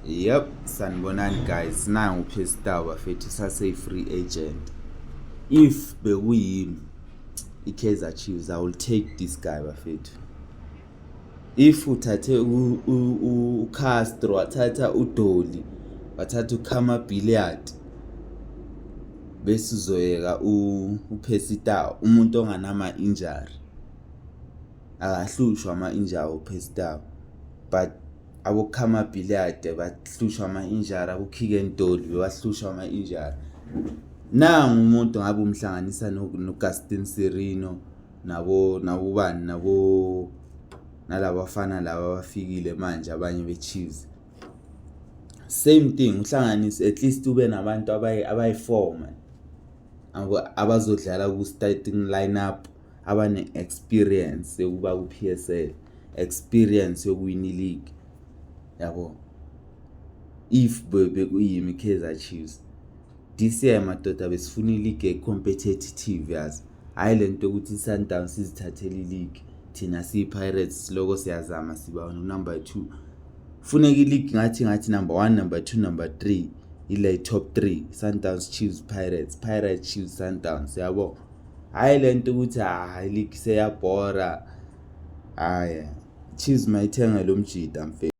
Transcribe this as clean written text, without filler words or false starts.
Yep, sanibonani guys. Nangu uPercy Tau bafethu sase-free agent. If bekuyimi i-Kaizer Chiefs, I will take this guy bafethu. If uthathe uCastro, wathatha uDolly, wathatha uKhama Billiat, bese uzoyeka uPercy Tau, umuntu onganama injury. Akahlushwa ama-injury uPercy Tau, but aboKhama Billiat bahlushwa ama-injury, abo-Keagan Dolly bebahlushwa ama-injury. Nangu umuntu ngabe umhlanganisa no-Gaston Sirino nabo nabobani nabo nalabafana laba abafikile manje abanye be-Chiefs. Same thing, uhlanganise at least ube nabantu abayi-four man abazodlala ku-starting lineup, abane-experience yokuba ku-PSL, experience yokuwina i-league yabo. If bekuyimi i-Kaizer Chiefs this year, madoda, besifuna i-league e-competitive yazi, hhayi le nto yokuthi i-Sundowns izithathele i-league, thina siyi-Pirates siloko siyazama siba number 2. Funeka i-league ngathi number 1, number 2, number 3, ile top 3, Sundowns, Chiefs, Pirates, Pirates, Chiefs, Sundowns yabo. Hhayi le nto ukuthi hayi, i-league seyabhora. Hhayi, Chiefs mayithenge lo mjida mfethu.